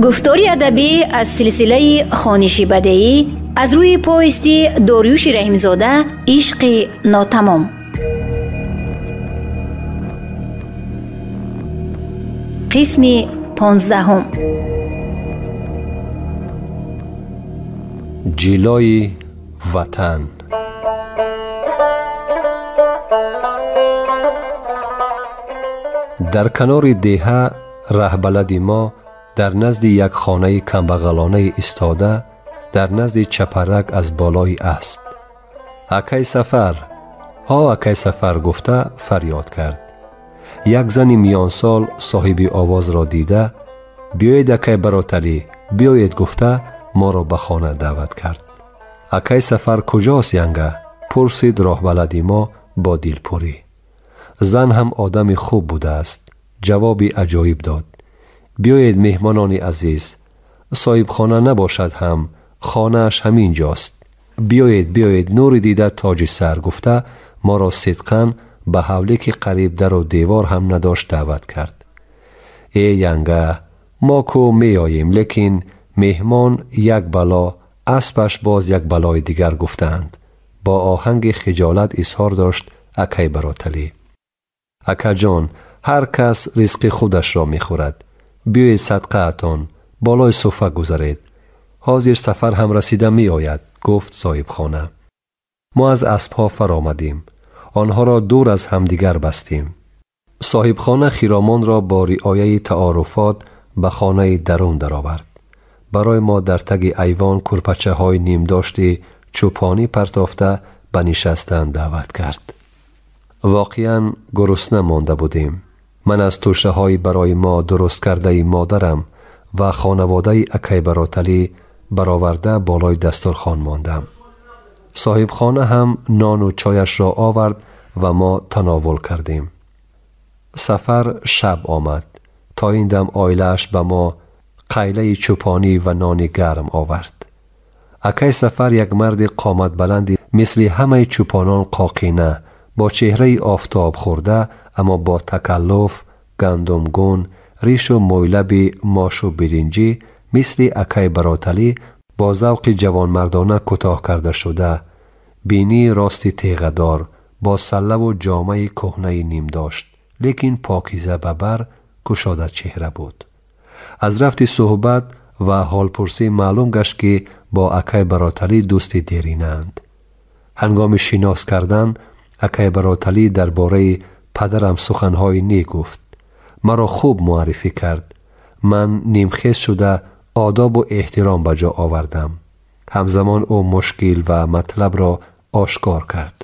Гуфтори адабӣ аз силсилаи хониши бадеӣ аз рӯи повести Дориюши Раҳимзода «Ишқи нотамом». Қисми 15. Ҷилои ватан. Дар канори деҳа раҳбалади мо дар назди як хонаи камбағалонае истода, дар назди чапарак аз болои асп «Акай Сафар! Ҳо, акай Сафар!» гуфта фарёд кард. Як зани миёнсол соҳиби овозро дида, «Биёед, акай Бароталӣ, биёед!» гуфта моро ба хона даъват кард. «Акай Сафар куҷост, янга?» пурсид роҳбалади мо бо дилпурӣ. Зан ҳам одами хуб будааст, ҷавоби аҷоиб дод. «Биёед, меҳмонони азиз, соҳибхона набошад ҳам, хонааш ҳамин ҷост. Биёед, биёед, нури дида тоҷи сар!» гуфта моро сидқан ба ҳавле, ки қариб дару девор ҳам надошт, даъват кард. «Э, янга, мо ку меоем, лекин меҳмон як бало, аспаш боз як балои дигар», гуфтаанд. Бо оҳанги хиҷолат изҳор дошт акай Бароталӣ. «Акаҷон, ҳар кас ризқи худашро мехӯрад. Биёед садқаатон, болои суфа гузаред. Ҳозир Сафар ҳам расида меояд», гуфт соҳибхона. Мо аз аспҳо фаромадем. Онҳоро дур аз ҳамдигар бастем. Соҳибхона хиромонро бо риояи таоруфот ба хонаи дарун даровард. Барои мо дар таги айвон курпачаҳои нимдошти чӯпонӣ партофта ба нишастан даъват кард. Воқеан гурусна монда будем. Ман аз тӯшаҳои барои мо дуруст кардаи модарам ва хонаводаи акай Бароталӣ бароварда болои дастурхон мондам. Соҳибхона ҳам нону чояшро овард ва мо тановул кардем. Сафар шаб омад. То ин дам оилааш ба мо қайлаи чӯпонӣ ва нони гарм овард. Акай Сафар як марди қоматбаланди мисли ҳамаи чӯпонон қоқина, бо чеҳраи офтоб хӯрда, аммо бо такаллуф, гандумгун, ришу мӯйлаби мошу биринҷӣ, мисли акай Бароталӣ бо завқи ҷавонмардона кӯтоҳ карда шуда, бинии рости теғадор, бо саллаву ҷомаи кӯҳнаи нимдошт, лекин покиза ба бар кушода чеҳра буд. Аз рафти суҳбат ва ҳолпурсӣ маълум гашт, ки бо акай Бароталӣ дӯсти деринаанд. Ҳангоми шинос кардан акай Бароталӣ дар бораи падарам суханҳои нек гуфт. Маро хуб муаррифӣ кард. Ман нимхез шуда одобу эҳтиром ба ҷо овардам. Ҳамзамон ӯ мушкил ва матлабро ошкор кард.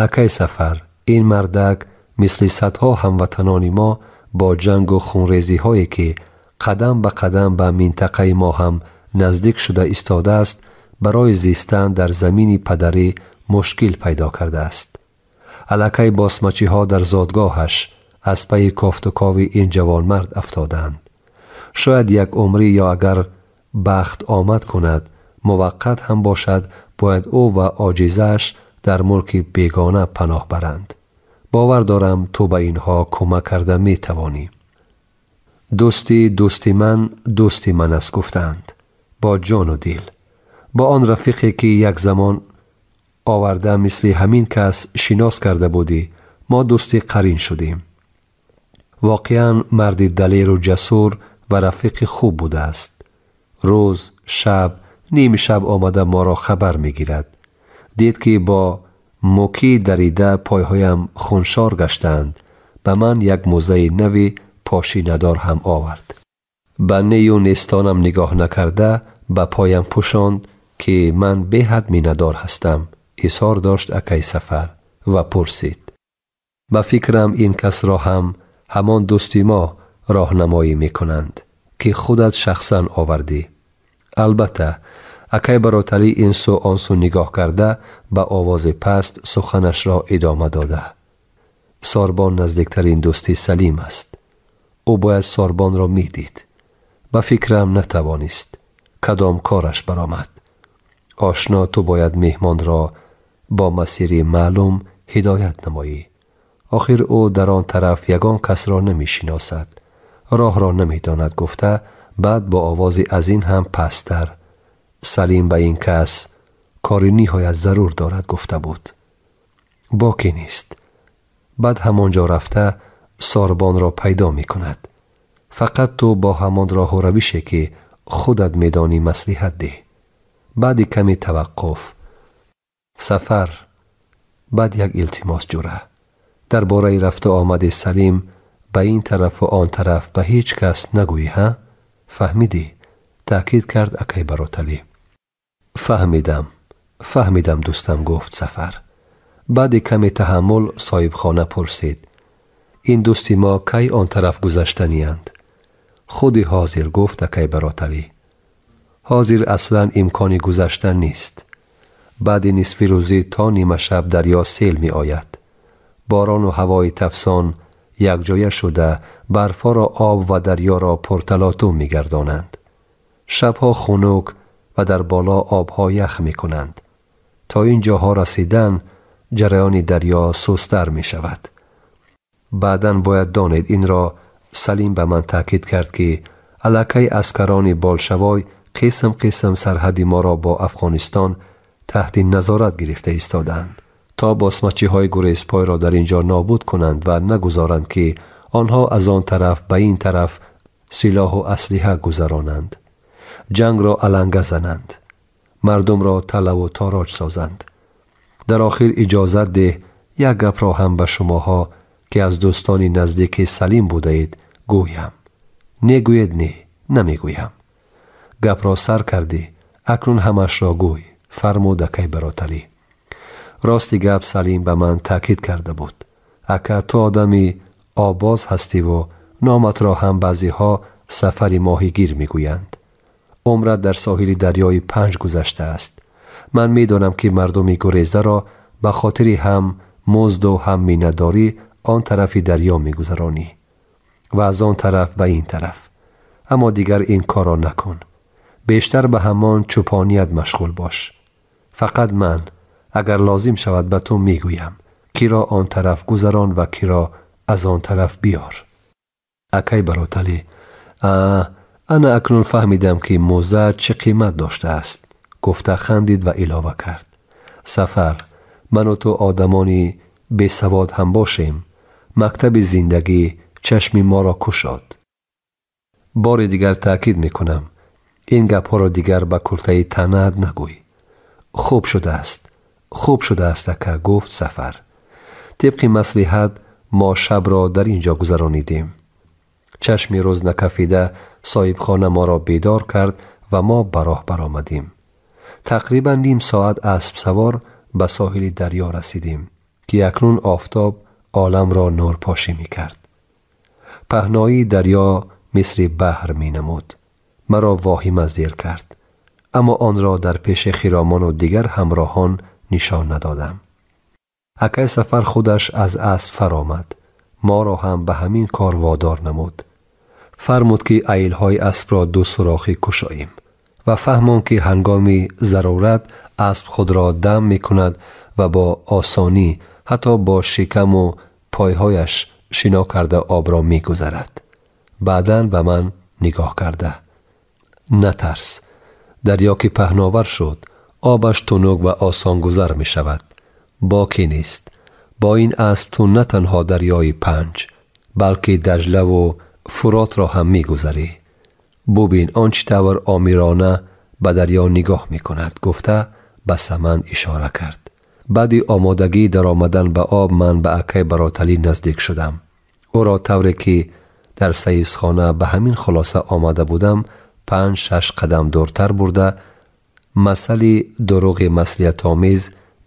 «Акай Сафар, ин мардак мисли садҳо ҳамватанони мо бо ҷангу хунрезиҳое, ки қадам ба қадам ба минтақаи мо ҳам наздик шуда истодааст, барои зистан дар замини падарӣ мушкил пайдо кардааст. Аллакай босмачиҳо дар зодгоҳаш аз пайи кофтукови ин ҷавонмард афтодаанд. Шояд як умрӣ ё агар бахт омад кунад, муваққат ҳам бошад, бояд ӯ ва оҷизааш дар мулки бегона паноҳ баранд. Бовар дорам, ту ба инҳо кӯмак карда метавонӣ. Дӯсти дӯсти ман дӯсти ман аст», гуфтаанд. Бо ҷону дил. Бо он рафиқе, ки як замон оварда мисли ҳамин кас шинос карда будӣ, мо дӯсти қарин шудем. Воқеан марди далеру ҷасур ва рафиқи хуб будааст. Рӯз, шаб, ними шаб омада моро хабар мегирад. Дид, ки бо мукӣ дарида пойҳоям хуншор гаштаанд, ба ман як мӯзаи нави пошинадор ҳам овард. Ба нею нестонам нигоҳ накарда ба поям пӯшонд, ки ман беҳад миннатдор ҳастам, изҳор дошт акай Сафар ва пурсид: «Ба фикрам, ин касро ҳам ҳамон дӯсти мо роҳнамоӣ мекунанд, ки худат шахсан овардӣ». Албатта, акай Бароталӣ ин сӯ он сӯ нигоҳ карда ба овози паст суханашро идома дода: «Сорбон наздиктарин дӯсти Салим аст. Ӯ бояд Сорбонро медид. Ба фикрам, натавонист. Кадом кораш баромад. Ошно, ту бояд меҳмонро бо масири маълум ҳидоят намоӣ. Охир ӯ дар он тараф ягон касро намешиносад, роҳро намедонад», гуфта Баъд бо овози аз ин ҳам пасттар: Салим ба ин кас кори ниҳоят зарур дорад гуфта буд. Боке нест. Баъд ҳамон ҷо рафта сорбонро пайдо мекунад. Фақат ту бо ҳамон роҳу равише ки худат медонӣ маслиҳат деҳ. Баъди каме таваққуф: Сафар, баъд як илтимос ҷура. Дар бораи рафту омади Салим ба ин тарафу он тараф ба ҳеҷ кас нагӯӣ, ҳа? Фаҳмидӣ? Таъкид кард акай Бароталӣ. Фаҳмидам, фаҳмидам, дӯстам, гуфт Сафар. Баъди каме таҳаммул соҳибхона пурсид: ин дӯсти мо кай он тараф гузаштаниянд? Худи ҳозир, гуфт акай Бароталӣ. Ҳозир аслан имкони гузаштан нест. Баъди нисфи рӯзӣ то нимашаб дарё сел меояд. Борону ҳавои тафсон якҷоя шуда барфҳоро об ва дарёро пурталотум мегардонанд. Шабҳо хунук ва дар боло обҳо ях мекунанд. То ин ҷоҳо расидан ҷараёни дарё сустар мешавад. Баъдан бояд донед, инро Салим ба ман таъкид кард, ки аллакай аскарони Болшавой қисм қисм сарҳади моро бо Афғонистон таҳти назорат гирифта истодаанд, то босмачиҳои гурезпойро дар ин ҷо нобуд кунанд ва нагузоранд, ки онҳо аз он тараф ба ин тараф силоҳу аслиҳа гузаронанд, ҷангро аланга зананд, мардумро талаву тороҷ созанд. Дар охир иҷозат деҳ як гапро ҳам ба шумоҳо, ки аз дӯстони наздики Салим будаед, гӯям. Негӯед? Не, намегӯям. Гапро сар кардӣ, акнун ҳамашро гӯй, фармуд акай Бароталӣ. Рости гап, Салим ба ман таъкид карда буд: ака, ту одами обоз ҳастиву номатро ҳам баъзеҳо Сафари моҳигир мегӯянд. Умрат дар соҳили дарёи Панҷ гузаштааст. Ман медонам, ки мардуми гурезаро ба хотири ҳам музду ҳам миннатдорӣ он тарафи дарё мегузаронӣ ва аз он тараф ба ин тараф. Аммо дигар ин корро накун. Бештар ба ҳамон чӯпоният машғул бош. Фақат ман, агар лозим шавад, ба ту мегӯям, киро он тараф гузарон ва киро аз он тараф биёр. Акай Бароталӣ: а ана акнун фаҳмидам, ки мӯза чӣ қимат доштааст, гуфта хандид ва илова кард: Сафар, ману ту одамони бесавод ҳам бошем, мактаби зиндагӣ чашми моро кушод. Бори дигар таъкид мекунам, ин гапҳоро дигар ба куртаи танаат нагӯй. Хуб шудааст, хуб шудааст, ака, гуфт Сафар. Тибқи маслиҳат мо шабро дар ин ҷо гузаронидем. Чашми рӯз накафида соҳибхона моро бедор кард ва мо ба роҳ баромадем. Тақрибан ним соат аспсавор ба соҳили дарё расидем, ки акнун офтоб оламро нурпошӣ мекард. Паҳноии дарё мисли баҳр менамуд. Маро воҳима зер кард, аммо онро дар пеши хиромону дигар ҳамроҳон нишон надодам. Акай Сафар худаш аз асп фаромад, моро ҳам ба ҳамин кор водор намуд. Фармуд, ки аилҳои аспро ду сурохӣ кушоем ва фаҳмон, ки ҳангоми зарурат асп худро дам мекунад ва бо осонӣ ҳатто бо шикаму пойҳояш шино карда обро мегузарад. Баъдан ба ман нигоҳ карда: натарс, дарё ки паҳновар шуд, обаш тунук ва осонгузар мешавад. Боке нест. Бо ин асп ту на танҳо дарёи Панҷ, балки Дажлаву Фуротро ҳам мегузарӣ. Бубин, он чӣ тавр омирона ба дарё нигоҳ мекунад, гуфта ба саманд ишора кард. Баъди омодагӣ даромадан ба об ман ба акай Бароталӣ наздик шудам. Ӯро тавре ки дар саисхона ба ҳамин хулоса омада будам, 5-6 қадам дуртар бурда, масъали дурӯғи маслиҳатомез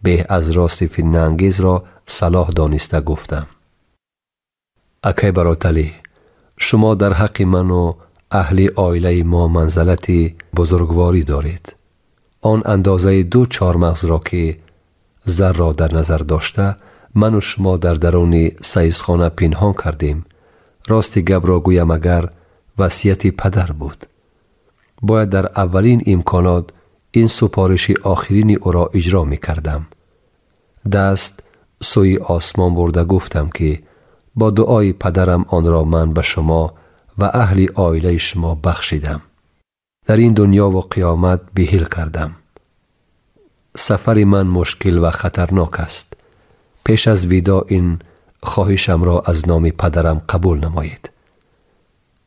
беҳ аз рости фитнаангезро салоҳ дониста гуфтам: акай Бароталӣ, шумо дар ҳаққи ману аҳли оилаи мо манзалати бузургворӣ доред. Он андозаи ду чормағзро, ки зарро дар назар дошта ману шумо дар даруни саисхона пинҳон кардем, рости гапро гӯям, агар васияти падар буд. Бояд дар аввалин имконот ин супориши охирини ӯро иҷро мекардам. Даст сӯи осмон бурда гуфтам, ки бо дуои падарам онро ман ба шумо ва аҳли оилаи шумо бахшидам. Дар ин дунёву қиёмат биҳил кардам. Сафари ман мушкил ва хатарнок аст. Пеш аз видоъ ин хоҳишамро аз номи падарам қабул намоед.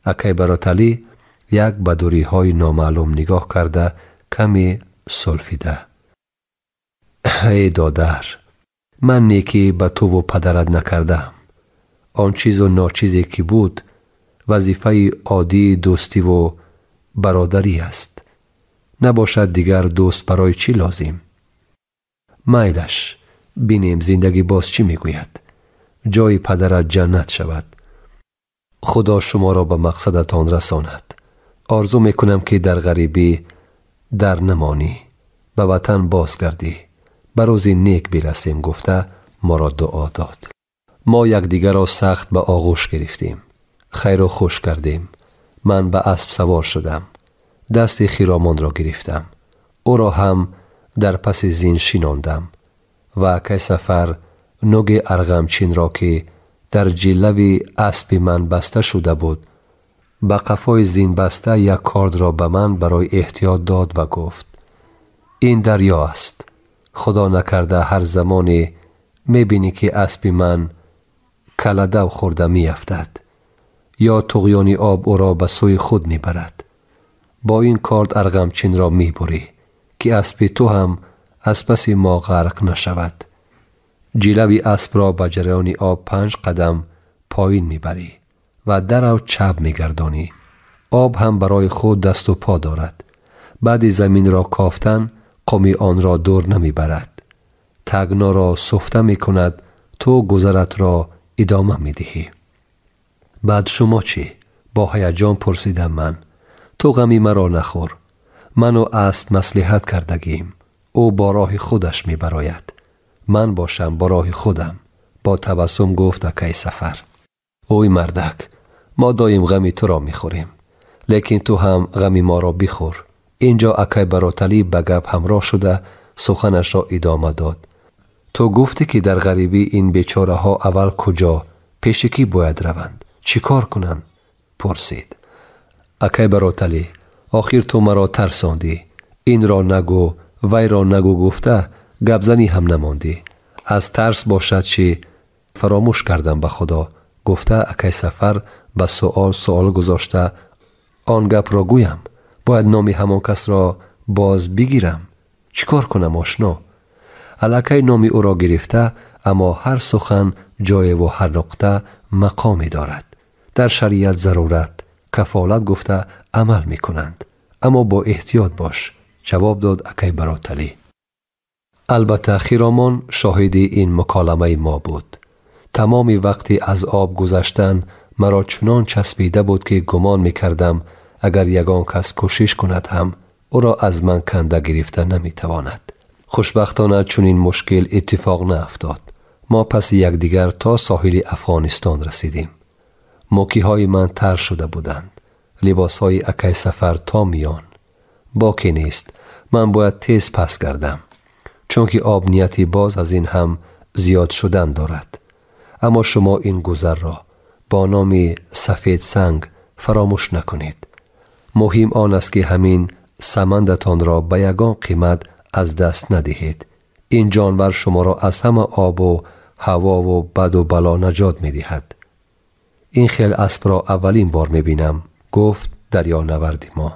Акай Бароталӣ як ба дуриҳои номаълум нигоҳ карда каме сулфида. Эй додар, ман некӣ ба туву падарат накардаам. Он чизу ночизе ки буд вазифаи оддии дӯстиву бародарӣ аст. Набошад дигар дӯст барои чӣ лозим? Майлаш, бинем зиндагӣ боз чӣ мегӯяд. Ҷои падарат ҷаннат шавад. Худо шуморо ба мақсадатон расонад. Орзу мекунам ки дар ғарибӣ дар намонӣ, ба ватан бозгардӣ, ба рӯзи нек бирасем гуфта моро дуо дод. Мо якдигарро сахт ба оғӯш гирифтем. Хайру хуш кардем. Ман ба асп савор шудам. Дасти Хиромонро гирифтам. Ӯро ҳам дар паси зин шинондам ва акай Сафар нуги арғамчинро ки дар ҷиллави аспи ман баста шуда буд, ба қафои зин баста як кордро ба ман барои эҳтиёт дод ва гуфт: ин дарё аст. Худо накарда ҳар замоне мебинӣ ки аспи ман каладав хӯрда меафтад ё туғёни об ӯро ба сӯи худ мебарад. Бо ин корд арғамчинро мебурӣ ки аспи ту ҳам аз паси мо ғарқ нашавад. Ҷилави аспро ба ҷараёни об 5 қадам поин мебарӣ ва дарав чап мегардонӣ. Об ҳам барои худ дасту по дорад. Баъди заминро кофтан қуми онро дур намебарад. Тагноро суфта мекунад, ту гузаратро идома медиҳӣ. Баъд шумо чӣ? Бо ҳаяҷон пурсидам ман. Ту ғами маро нахӯр. Ману асп маслиҳат кардагием. Ӯ бо роҳи худаш мебарояд. Ман бошам бо роҳи худам. Бо табассум гуфт акай Сафар. Ой мардак, мо доим ғами туро мехӯрем. Лекин ту ҳам ғами моро бихӯр. Инҷо акай Бароталӣ ба гап ҳамроҳ шуда суханашро идома дод. Ту гуфтӣ ки дар ғарибӣ ин бечораҳо аввал куҷо, пеши кӣ бояд раванд, чӣ кор кунанд? Пурсид. Акай Бароталӣ, охир ту маро тарсондӣ. Инро нагӯ, вайро нагӯ гуфта гапзанӣ ҳам намондӣ. Аз тарс бошад чӣ фаромӯш кардам ба Худо, гуфта акай Сафар ба суол суол гузошта он гапро гӯям. Бояд номи ҳамон касро боз бигирам. Чӣ кор кунам ошно? Аллакай номи ӯро гирифта, аммо ҳар сухан ҷоеву ҳар нуқта мақоме дорад. Дар шариат зарурат, кафолат гуфта амал мекунанд. Аммо бо эҳтиёт бош, ҷавоб дод акай Бароталӣ. Албатта Хиромон шоҳиди ин муколамаи мо буд. Тамоми вақти аз об гузаштан маро чунон часпида буд ки гумон мекардам агар ягон кас кӯшиш кунад ҳам ӯро аз ман канда гирифта наметавонад. Хушбахтона чунин мушкил иттифоқ наафтод. Мо паси якдигар то соҳили Афғонистон расидем. Мукиҳои ман тар шуда буданд. Либосҳои акай Сафар то миён. Боке нест, ман бояд тез пас гардам, чунки об нияти боз аз ин ҳам зиёд шудан дорад. Аммо шумо ин гузарро бо номи сафед санг фаромӯш накунед. Муҳим он аст ки ҳамин самандатонро ба ягон қимат аз даст надиҳед. Ин ҷонвар шуморо аз ҳама обу ҳавову баду бало наҷот медиҳад. Ин хел аспро аввалин бор мебинам, гуфт дарёнаварди мо.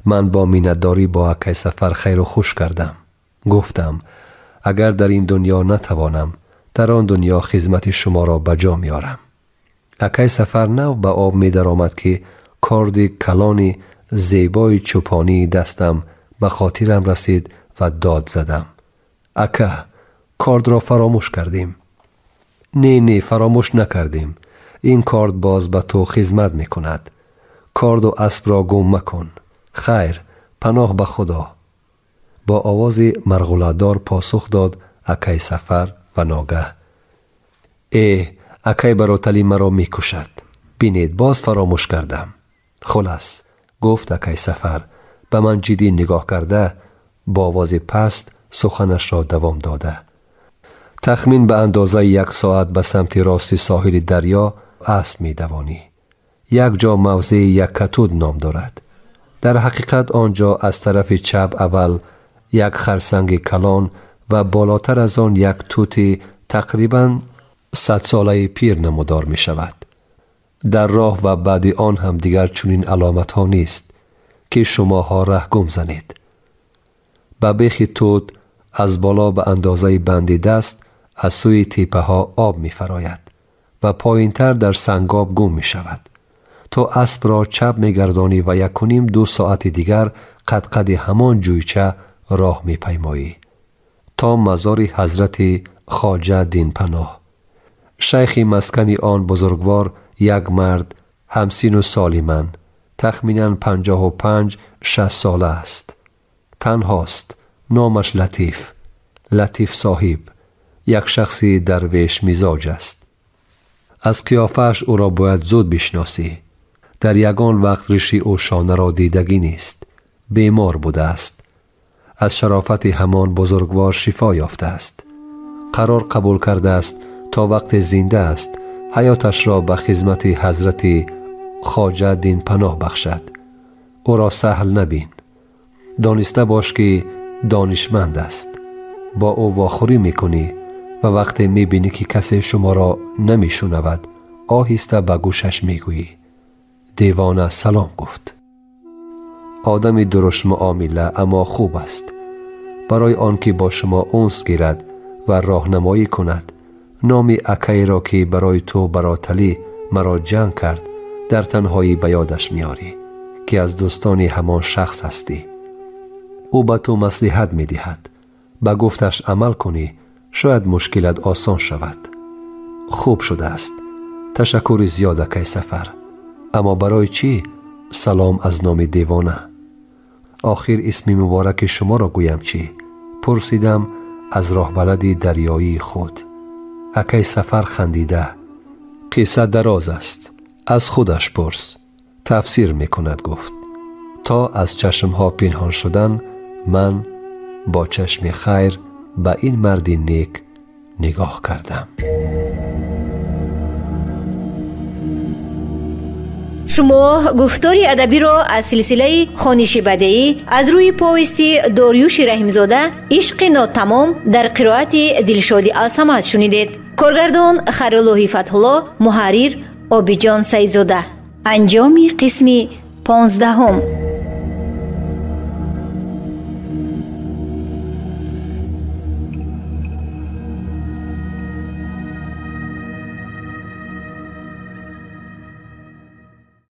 Ман бо миннатдорӣ бо акай Сафар хайру хуш кардам. Гуфтам, агар дар ин дунё натавонам, дар он дунё хизмати шуморо ба ҷо меорам. Акай Сафар нав ба об медаромад ки корди калони зебои чӯпонии дастам ба хотирам расид ва дод задам. Ака, кордро фаромӯш кардем. Не, не, фаромӯш накардем. Ин корд боз ба ту хизмат мекунад. Корду аспро гум макун. Хайр, паноҳ ба Худо. Бо овози марғуладор посух дод акай Сафар ва ногаҳ. Э, акай Бароталӣ маро мекушад. Бинед, боз фаромӯш кардам. Хулас, гуфт акай Сафар, ба ман ҷиддӣ нигоҳ карда, бо овози паст суханашро давом дода. Тахмин ба андозаи 1 соат ба самти рости соҳили дарё асп медавонӣ. Як ҷо мавзеи Яккатуд ном дорад. Дар ҳақиқат он ҷо аз тарафи чап аввал як харсанги калон ва болотар аз он як тути тақрибан 100-солаи пир намудор мешавад. Дар роҳ ва баъди он ҳам дигар чунин аломатҳо нест ки шумоҳо раҳ гум занед. Ба бехи тут аз боло ба андозаи банди даст аз сӯи теппаҳо об мефарояд ва поинтар дар сангоб гум мешавад. То аспро чап мегардонӣ ва 1.5-2 соати дигар қадқади ҳамон ҷӯйча роҳ мепаймоӣ то мазори ҳазрати Хоҷа Динпаноҳ. Шайхи маскани он бузургвор як мард ҳамсину соли ман, тахминан 55-60 сола аст. Танҳост, номаш Латиф, Латиф соҳиб, як шахси дарвеш мизоҷ аст. Аз қиёфааш ӯро бояд зуд бишносӣ. Дар ягон вақт риши ӯ шонаро дидагӣ нест. Бемор будааст. Аз шарофати ҳамон бузургвор шифо ёфтааст. Қарор қабул кардааст то вақте зинда аст ҳаёташро ба хизмати ҳазрати Хоҷа Динпаноҳ бахшад. Ӯро саҳл набин. Дониста бош ки донишманд аст. Бо ӯ вохӯрӣ мекунӣ ва вақте мебинӣ ки касе шуморо намешунавад, оҳиста ба гӯшаш мегӯӣ: девона салом гуфт. Одами дуруштмуомила, аммо хуб аст. Барои он ки бо шумо унс гирад ва роҳнамоӣ кунад, номи акайро ки барои ту бароталӣ маро ҷанг кард, дар танҳоӣ ба ёдаш меорӣ ки аз дӯстони ҳамон шахс ҳастӣ. Ӯ ба ту маслиҳат медиҳад. Ба гуфташ амал кунӣ, шояд мушкилат осон шавад. Хуб шудааст. Ташаккури зиёд, акай Сафар. Аммо барои чӣ салом аз номи девона? Охир исми мубораки шуморо гӯям чӣ? Пурсидам аз роҳбалади дарёии худ. Акай Сафар хандида: қисса дароз аст, аз худаш пурс. Тафсир мекунад, гуфт. То аз чашмҳо пинҳон шудан, ман бо чашми хайр ба ин марди нек нигоҳ кардам. Шумо гуфтори адабиро аз силсилаи хониши бадеӣ аз рӯи повести Дориюши Раҳимзода «Ишқи нотамом» дар қироати Дилшоди Алсамад шунидед. Коргардон Хайруллоҳи Фатҳулло, муҳаррир Обиҷон Саидзода. Анҷоми қисми 15.